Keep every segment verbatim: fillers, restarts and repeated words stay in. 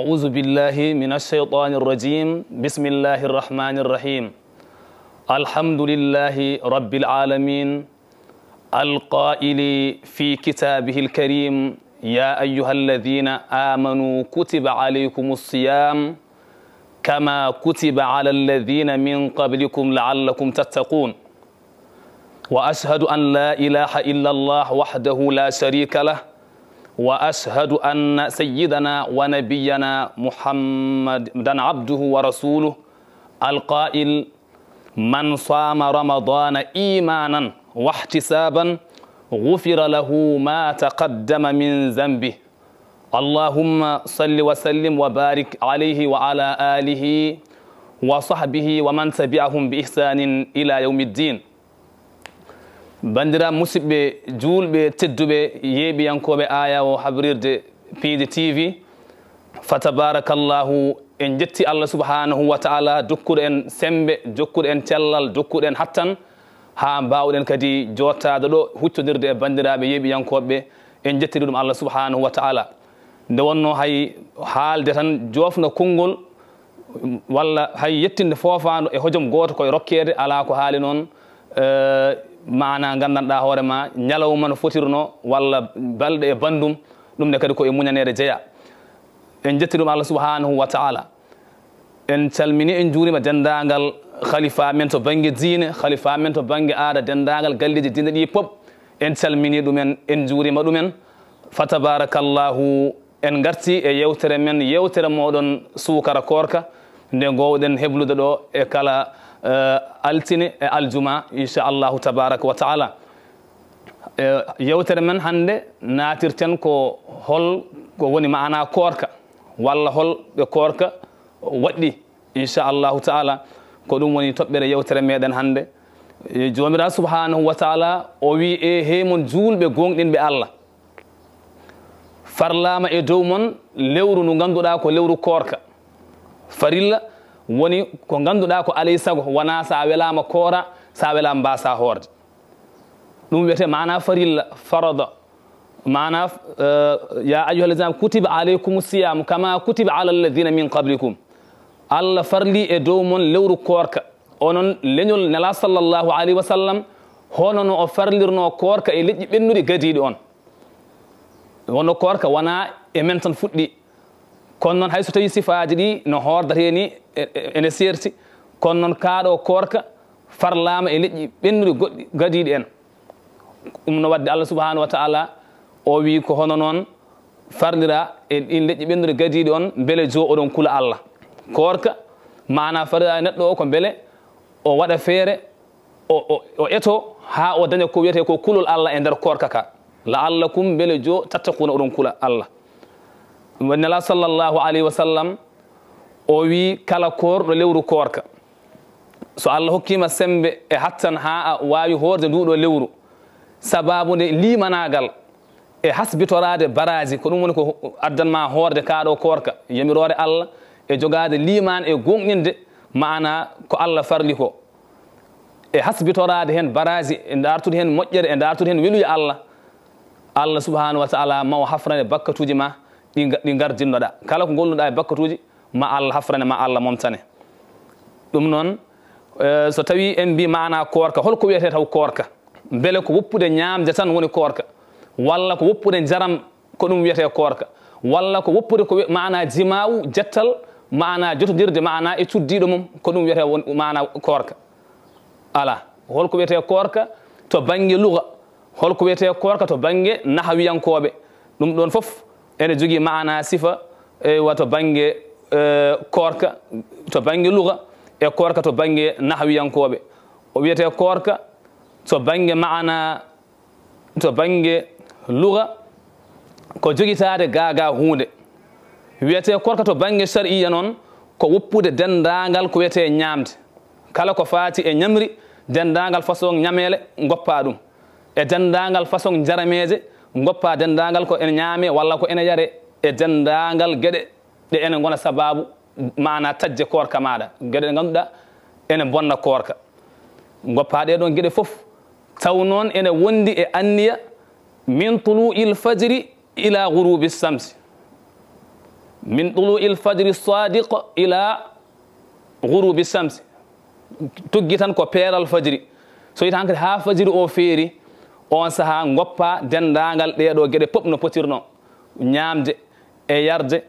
أعوذ بالله من الشيطان الرجيم. بسم الله الرحمن الرحيم. الحمد لله رب العالمين. القائل في كتابه الكريم: يا أيها الذين آمنوا كتب عليكم الصيام كما كتب على الذين من قبلكم لعلكم تتقون. وأشهد أن لا إله إلا الله وحده لا شريك له، وأشهد أن سيدنا ونبينا محمدا عبده ورسوله، القائل: من صام رمضان إيمانا واحتسابا غفر له ما تقدم من ذنبه. اللهم صل وسلم وبارك عليه وعلى آله وصحبه ومن تبعهم بإحسان إلى يوم الدين. Banndiraaɓe musidɓe juulɓe tedduɓe, yeeɓiyankooɓe Aya o habrirde Piindi T V, fa tabarakallahu, en njetti Allah subhanahu wa ta'ala, dokkuɗo en sembe, jokkuɗo en cellal, dokkuɗo en hattan, haa mbaawɗen kadi joottaade ɗo, huccondirde e banndiraaɓe yeeɓiyankooɓe. En njettiri ɗum Allah subhanahu wa ta'ala. Nde wonno hay haalde tan joofna konngol, walla hay yettinde foofaandu e hojom gooto koye rokkeede, alaa ko haali noon, eh, maana nganndanɗaa hoore ma, ñalawma no fotirno, walla balɗe e banndum, ɗum ne kadi ko e muñaneede jeyaa. En njetti ɗum Allah subhanahu wa ta'ala. En calmini, en njuurima denndaangal khalifa men to bannge diine, khalifa men to bannge aada, denndaangal galleeji diine ɗi pop. En calmini ɗumen, en njuurima ɗumen. Fa tabarakallahu, en ngarti e yewtere men, yewtere mooɗon suukara koorka, nde ngoowɗen heblude ɗo e kala, eh, altine e aljuma, inchallahu tabaraka wa ta'ala. Eh, yewtere men hannde naatirten ko hol ko woni maana koorka, walla hol ɓe koorka waɗɗi, inchallahu ta'ala. Ko ɗum woni toɓɓere yewtere meɗen hannde. Eh, Joomiraaɗo subhanahu wa ta'ala o wi: "E hey mon juulɓe gooŋɗinɓe Allah, farlaama e dow mon lewru ndu ngannduɗaa ko lewru koorka." Farilla woni ko ngannduɗaa ko alay sago, wonaa sa welaama koora, sa welaama mbaasa hoorde. Ɗum wiyetee maana farilla, farada. Maana, eh, "Ya ayyuha alladhina amanu kutiba alaykumu siyamu kama kutiba ala alladhina min qablikum." Allah farli e dow mon lewru koorka. Onon leñol Nela sallallahu alayhi wa sallam, hono no o farlirno koorka e leƴƴi ɓennuɗi gadiiɗi on. Wonno koorka wonaa e men tan fuɗɗi. Kono noon, hay so tawii sifaaji ɗi no hoordata ni, e, e, ene seerti, kono noon, kaa ɗo koorka farlaama e leƴƴi ɓennuɗi goɗɗi gadiiɗi en. Ɗum no waɗde Allah subhanahu wa ta'ala o wii ko hono noon farlira e ɗin leƴƴi ɓennuɗi gadiiɗi on, mbele joo oɗon kula Allah. Koorka, maana farlira e neɗɗo o ko mbele o waɗa feere, o, o, o eto haa o daña ko wiyetee ko kulol Allah e nder koorka ka. "La'allakum", mbele joo, "tattaquuna", oɗon kula Allah. Nela sallallahu alayhi wa sallam o wii kala koorɗo lewru koorka, so Allah hokkiima semmbe e hattan haa a waawi hoorde nduu ɗoo lewru, sabaabu nde liimanaagal e hasbitoraade baraaji, ko ɗum woni ko addan ma hoorde kaa ɗoo koorka, yamiroore Allah e jogaade liimaan e gooŋɗinde maana ko Allah farli ko, e hasbitoraade heen baraaji, e ndaartude heen moƴƴere, e ndaartude heen weluya Allah, Allah subhanahu wa ta'ala ma o hafrane bakkatuuji ma ɗi nga-, ɗi ngardinnoɗaa. Kala ko ngolluɗaa e bakkatuuji, ma Allah hafrane, ma Allah momtane. Ɗum noon, eh, so tawii en mbii maana koorka, hol ko wiyetee taw koorka? Mbele ko woppude ñaamde tan woni koorka, walla ko woppude njaram, ko ɗum wiyetee koorka, walla ko woppude ko wi-, maana jimaawu, jettal, maana jotondirde, maana e cuddiiɗo mum, ko ɗum wiyetee won, maana koorka? Alaa. Hol ko wiyetee koorka to bannge luga? Hol ko wiyetee koorka to bannge nahawiyankooɓe? Ɗum ɗoon fof ene jogii maana sifa, eywa, to bannge, eh, koorka, to bannge luga, e koorka to bannge nahawiyankooɓe. O wiyetee koorka to bannge maana, to bannge luga, ko jogitaade gaagaa huunde. Wiyetee koorka to bannge sariya noon, ko woppude denndaangal ko wiyetee ñaamde. Kala ko faati e ñamri, denndaangal façon ñameele, ngoppaa ɗum. E denndaangal façon njarameeje, ngoppaa denndaangal ko ene ñaamee walla ko ene yaree, e denndaangal geɗe ɗe ene ngona sabaabu, maana, taƴde koorka maaɗa, geɗe ɗe ngannduɗaa ene mbonna koorka. Ngoppaa ɗee ɗoon geɗe fof, taw noon ene wondi e anniya, "min tuluu'il fajri ila ghurubi shamsi." Min tulu'il fajri sadiq ila ghurubi shamsi. Tuggi tan ko peeral fajiri. So wiyta hankadi haa fajiri o feeri, on sahaa ngoppa denndaangal ɗee ɗoo geɗe pop no potirno, ñaamde e yarde,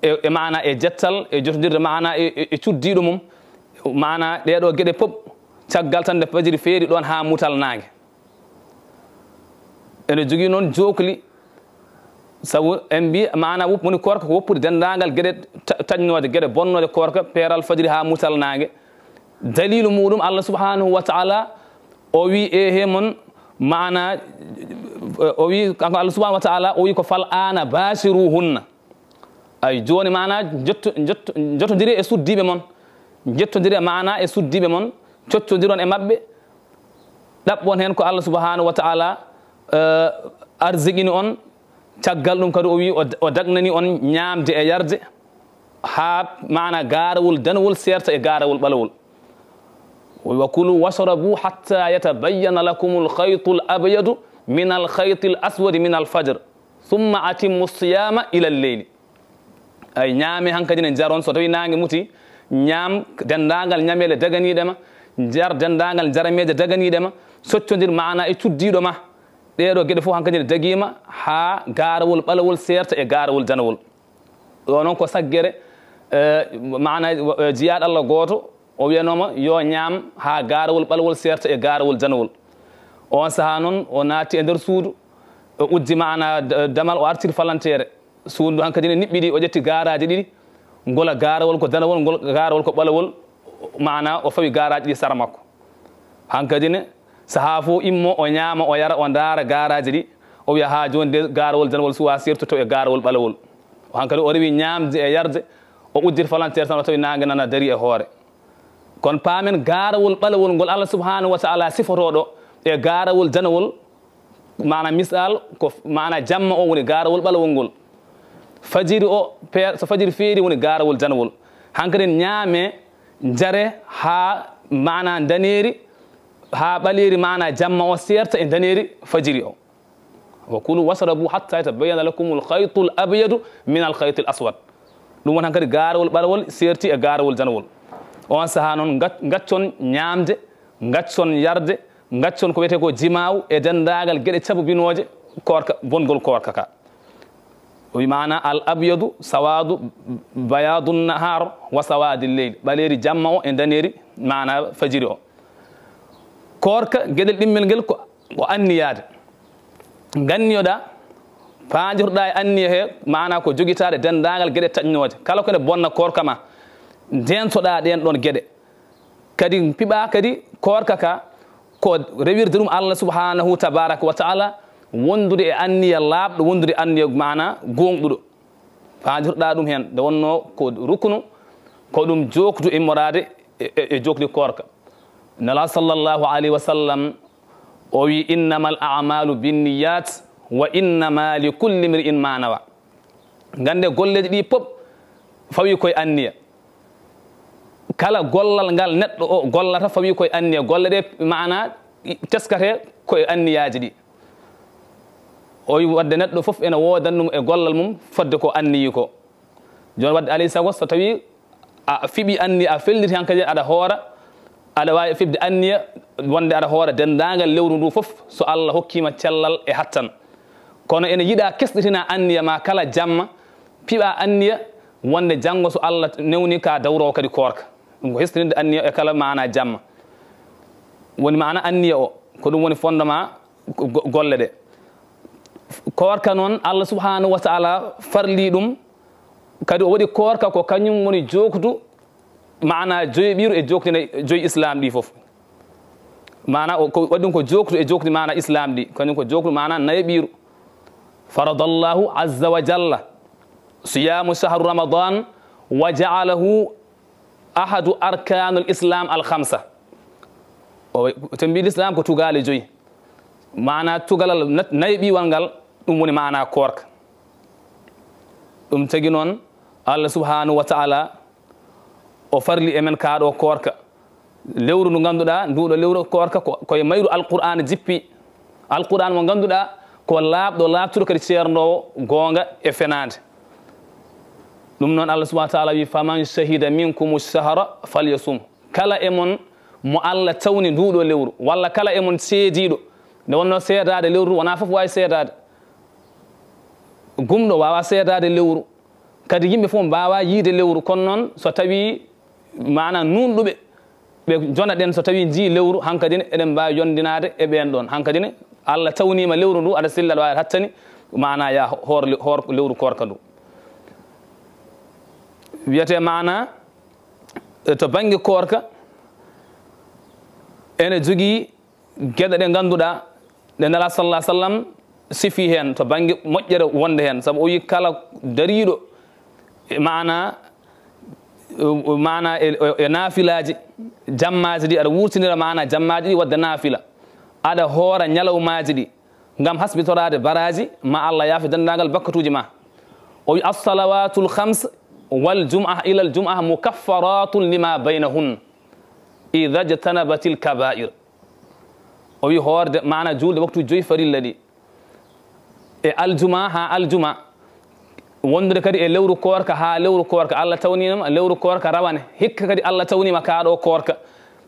e, e maana e jettal, e jotondirde maana e, e, e cuddiiɗo mum, maana ɗee ɗoo geɗe pop, caggal tan nde fajiri feeri ɗoon haa mutal naange. Ene jogii noon jookli, sabu en mbi maana wop-, woni koorka ko woppude denndaangal geɗe ta-, taƴnooje, geɗe bonnooje koorka, peeral fajiri haa mutal naange. Daliilu muuɗum, Allah subhanahu wa ta'ala o wi e he mon maana, o wi, kanko Allah subhanahu wa ta'ala o wi ko fal ana bashiruhunna. Ay, jooni maana jotto-, jotto-, jotondire e suddiiɓe mon. Jettondire maana e suddiiɓe mon, coccondiron e maɓɓe, ɗaɓɓon heen ko Allah subhanahu wa ta'ala, eh, arsiqini on. Caggal ɗum kadi o wi o, o dagnani on ñaamde e yarde haa maana gaarawol danawol seerta e gaarawol ɓalawol. Wa kulu washrabu hatta yatabayyana lakumul khaytul abyadu minal khaytil aswadi minal fajr, thumma atimmu siyama ilal leyli. Ay, ñaame hankadi ne njaron, so tawi naange muti, ñaam denndaangal ñameele daganiiɗe ma, njar denndaangal njarameeje daganiiɗe ma, soccondir maana e cuddiiɗo ma. Ɗee ɗoo geɗe fof hankadi ne dagiima haa gaarawol ɓalawol seerta e gaarawol danawol. Ɗo noon ko saggere, eh, maana, eh, jiyaaɗo Allah gooto, o wiyanooma yo ñaam haa gaarawol ɓalawol seerta e gaarawol danawol. On sahaa noon o naatti e nder suudu, o uddi maana d-, damal, o artiri falanteere. Suudu ndu hankadi ne niɓɓiɗi, o ƴetti gaaraaji ɗiɗi, ngol gaarawol ko danawol, ngol gaarawol ko ɓalawol, maana o fawi gaaraaji ɗi sara makko. Hankadi ne, sahaa fof immo, o ñaama, o yara, o ndaara gaaraaji ɗi, o wiya, "Haa jooni de gaarawol danawol suwaa seertude e gaarawol ɓalawol." Hankadi o rewi ñaamde e yarde, o udditi falanteere tan, o tawi naange nana darii e hoore. Kono paamen gaarawol ɓalawol ngol Allah subhanahu wa ta'ala sifotoo ɗo e gaarawol danawol, maana misal ko f-, maana jamma o woni gaarawol ɓalawol ngol. Fajiri o, pe-, so fajiri feeri woni gaarawol danawol. Hankadi ñaame, njare haa maana ndaneeri, haa ɓaleeri maana jamma o seerta e ndaneeri fajiri o. Wa kulu washrabu hatta yatabayyana lakumul khaytul abyadu minal khaytil aswad. Ɗum woni hankadi gaarawol ɓalawol seerti e gaarawol danawol. On sahaa noon ngac-, ngaccon ñaamde, ngaccon yarde, ngaccon ko wiyetee ko jimaaw e denndaangal geɗe cabobinooje koorka, bongol koorka ka. O wi maana al abyadu sawadu bayadun nahar wa sawadil leyl. Ɓaleeri jamma o e ndaneeri maana fajiri o. Koorka, geɗel ɗimmel ngel ko, ko anniyaade. Nganniyoɗaa, paanjotoɗaa e anniya he, maana ko jogitaade denndaangal geɗe taƴnooje. Kala ko ene bonna koorka ma, ndeentoɗaa ɗeen ɗoon geɗe. Kadi piɓaa kadi koorka ka, ko rewirde ɗum Allah subhanahu tabaraka wa ta'ala, wondude e anniya laaɓɗo, wondude e anniya maana gooŋɗuɗo. Paandirɗaa ɗum heen, nde wonnoo ko ruknu, ko ɗum jookdu immoraade e, e, e jookdi koorka. Nela sallallahu alayhi wa sallam, o wi, "Innamal a'malu binniyat, wa innama li kulli mri'in ma nawa." Ngannde golleeji ɗi pop fawi koye anniya. Kala gollal ngal neɗɗo o gollata fawi koye anniya. Golle ɗe maana teskate koye anniyaaji ɗi. O wi wadde neɗɗo fof ene woodan ɗum e gollal mum fodde ko anniyi ko. Jooni wadde alay sago so tawi a fiɓi anniya, a felliti hankadi aɗa hoora, aɗa waawi fiɓde anniya wonde aɗa hoora denndaangal lewru ndu fof so Allah hokkii ma cellal e hattan. Kono ene yiɗaa kesɗitinaa anniya ma kala jamma, piɓaa anniya wonde janngo so Allah newni ka dawroowo kadi koorka. Ɗum ko hesɗitinde anniya e kala maana jamma. Woni maana anniya o, ko ɗum woni fondement go-, golle ɗe. Koorka noon, Allah subhanahu wa ta'ala farli ɗum, kadi o waɗi koorka ko kañum woni jookdu, maana joyɓiiru e jookdi nayi, joyi Islam ɗi fof. Maana o, ko waɗi ɗum ko jookdu e jookdi maana Islam ɗi, kañum ko jookdu maana nayaɓiiru. Faradallahu azza wa jalla siyamu shahru Ramadan wa ja'alahu ahadu arkanul Islam al khamsa. O, to mbi Islam ko tugaale joyi. Maana tugalal nat-, nayaɓiwal ngal, ɗum woni maana koorka. Ɗum tagi noon, Allah subhanahu wa ta'ala o farli e men kaa ɗo koorka. Lewru ndu ngannduɗaa, nduuɗo lewru koorka ko, ko e mayru Alqur'aana jippi. Alqur'aana mo ngannduɗaa ko laaɓɗo, laaɓtuɗo kadi ceerndoowo goonga e fenaande. Ɗum noon, Allah subhanahu wa taala wi, "Faman shahida minkumu shahra falyasum." Kala e mon mo Allah tawni nduuɗo lewru, walla kala e mon seediiɗo, nde wonnoo seedaade lewru, wonaa fof waawi seedaade. Gumɗo waawaa seedaade lewru, kadi yimɓe fof mbaawaa yiyde lewru. Kono noon, so tawii maanaa nuunɗuɓe ɓe njona ɗen, so tawii njii lewru, hankadi ne eɗen mbaawi yondinaade e ɓeen ɗoon. Hankadi ne Allah tawniima lewru ndu, aɗa silla aɗa waawi hattani, maanaa yaa hoor, hoor lewru koorka ndu. Wiyetee maanaa, e, to bannge koorka, ene jogii geɗe ɗe ngannduɗaa ɗe Nelaaɗo sallallahu alaihi wasallam sifi heen to bannge moƴƴere wonde heen. Sabu o wi kala dariiɗo e maanaa, e, maanaa e, e, e naafilaaji jammaaji ɗi, aɗa wurtinira maanaa jammaaji ɗi waɗde naafila, aɗa hoora ñalawmaaji ɗi ngam hasbitoraade baraaji, ma Allah yaafe denndaangal bakkatuuji ma. O wi, "As-salawatul khams wal jum'a ila al jum'a mukaffaratun lima baynahun idha ijtanabatil kaba'ir." O wi hoorde, maanaa juulde waktu joyi farilla ɗi, e aljuma haa aljuma, wondude kadi e lewru koorka haa lewru koorka, Allah tawniima lewru koorka rawane, hikka kadi Allah tawniima kaa ɗoo koorka,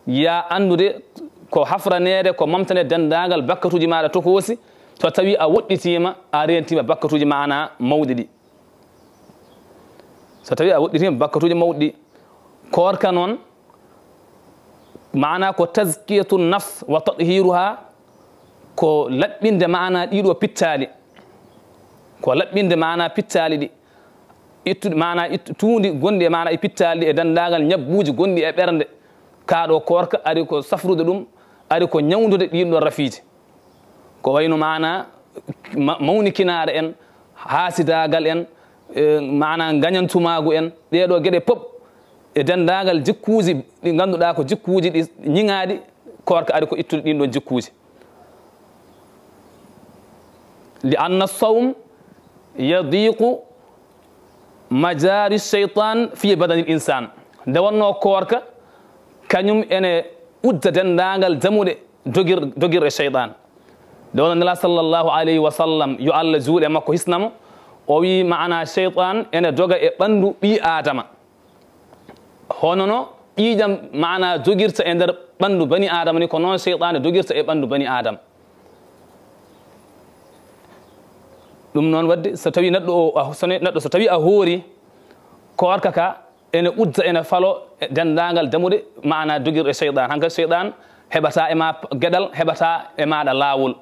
yaa anndude ko hafraneede, ko momtaneede denndaangal bakkatuuji maaɗa tokoosi, so tawii a woɗɗitiima, a reentiima bakkatuuji maanaa mawɗi ɗi. So tawii a woɗɗitiima bakkatuuji mawɗi ɗi, koorka noon, maanaa ko tazkiyatu nafs wa tathiruha, ko laɓɓinde maanaa ɗii ɗoo pittaali, ko laɓɓinde maanaa pittaali ɗi, ittude maanaa ittu-, tuundi gonɗi e maanaa e pittaali ɗi e denndaangal ñabbuuji gonɗi e ɓernde. Kaa ɗoo koorka ari ko safrude ɗum, ari ko ñawndude ɗiin ɗoon rafiiji. Ko wayno maanaa ma-, mawnikinaare en, haasidaagal en, e, maanaa ngañantumaagu en, ɗee ɗoo geɗe pop e denndaangal jikkuuji ɗi ngannduɗaa ko jikkuuji ɗi ñiŋaaɗi, koorka ari ko ittude ɗiin ɗoon jikkuuji. Li anna sawm yadiqu majaari shaytan fi badanil insan. Nde wonnoo koorka, kañum ene udda denndaangal damuɗe dogir-, dogirɗe shaytan. Nde wonnoo Nelaaɗo sallallahu alayhi wa sallam, yo Allah juul e makko hisna mo, o wii maanaa shaytan ene doga e ɓanndu ɓii Aadama. Hono no ƴiiƴam maanaa dogirta e nder ɓanndu bani Aadama ni, ko noon shaytan dogirta e ɓanndu bani Aadama. Ɗum noon waɗde, so tawii neɗɗo o, a, so ne-, neɗɗo so tawii a hoori, koorka ka ene udda, ene falo e denndaangal damuɗe, maanaa dogirɗe seyɗaan. Hankadi seyɗaan heɓataa e ma p-, geɗal, heɓataa e maaɗa laawol.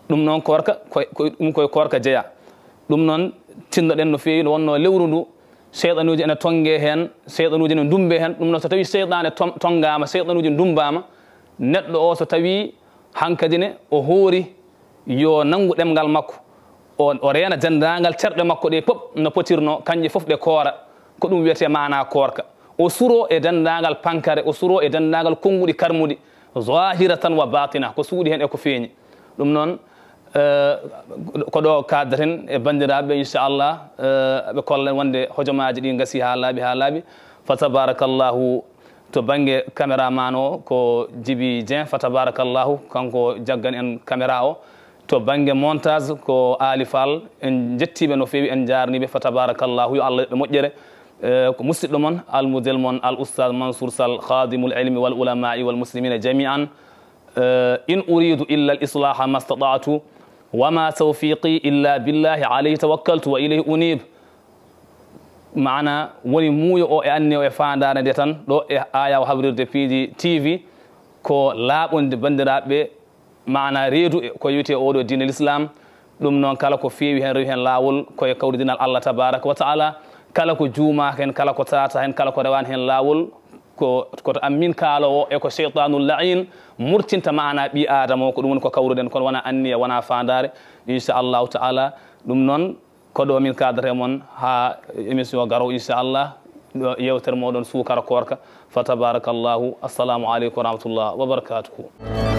Ɗum noon koorka, ko, ko, ɗum koye koorka jeyaa. Ɗum noon tinnoɗen no feewi, no wonnoo lewru ndu, seyɗanuuji ene tonnge heen, seyɗanuuji ene ndummbe heen. Ɗum noon so tawii seyɗaane ton-, tonngaama, seyɗanuuji ndummbaama, neɗɗo o so tawii hankadi ne o hoori, yo nanngu ɗemngal makko, o, o reena denndaangal terɗe makko ɗe pop no potirnoo, kañƴe fof ɗe koora. Ko ɗum wiyetee maanaa koorka. O suroo e denndaangal pankare, o suroo e denndaangal konnguɗi karmuɗi, zahiratan wa batina, ko suuɗi heen e ko feeñi. Ɗum noon, eh, ko ɗo kaadaten e banndiraaɓe, inchallah, eh, ɓe kolla en wonde hojomaaji ɗi ngasii haa laaɓi, haa laaɓi. Fa tabarakallahu, to bannge caméraman o ko Djiby Dieng, fa tabarakallahu, kanko jaggan en caméra o. To bannge montage ko Ali Fall, en njettii ɓe no feewi, en njaarnii ɓe, fa tabarakallahu, yo Allah yoɓ ɓe moƴƴere. Eh, ko musidɗo mon, almudel mon, al ustaz Mansour Sall, khadimul ilmi wal ulama'i wal muslimina jami'an. Eh, in uridu illa al islaha mastata'tu, wa ma tawfiqi illa billahi alayhi tawakkaltu wa ilayhi unib. Maana woni muuyo o e anniya o e faandaare nde tan, ɗo e aya o habrirde P D T V, ko laaɓonde banndiraaɓe, maana reedu e ko wiyetee oɗo diine l'islam. Ɗum noon, kala ko feewi heen, rewi heen laawol, ko e kawridinal Allah tabaraka wa taala. Kala ko juumaaka heen, kala ko taata heen, kala ko rewaani heen laawol, ko, ko to am min kaaloowo e ko seytaanul la'in murtinta maana ɓii Aadama o. Ko ɗum woni ko kawruɗen, kono wonaa anniya, wonaa faandaare, inchallahu taala. Ɗum noon, ko ɗo min kaadata e mon haa émission garowo, inchallah, ɗo yewtere moɗon suukara koorka. Fa tabarakallahu. Assalamu aleykum wa rahmatullah wa barakatuhu.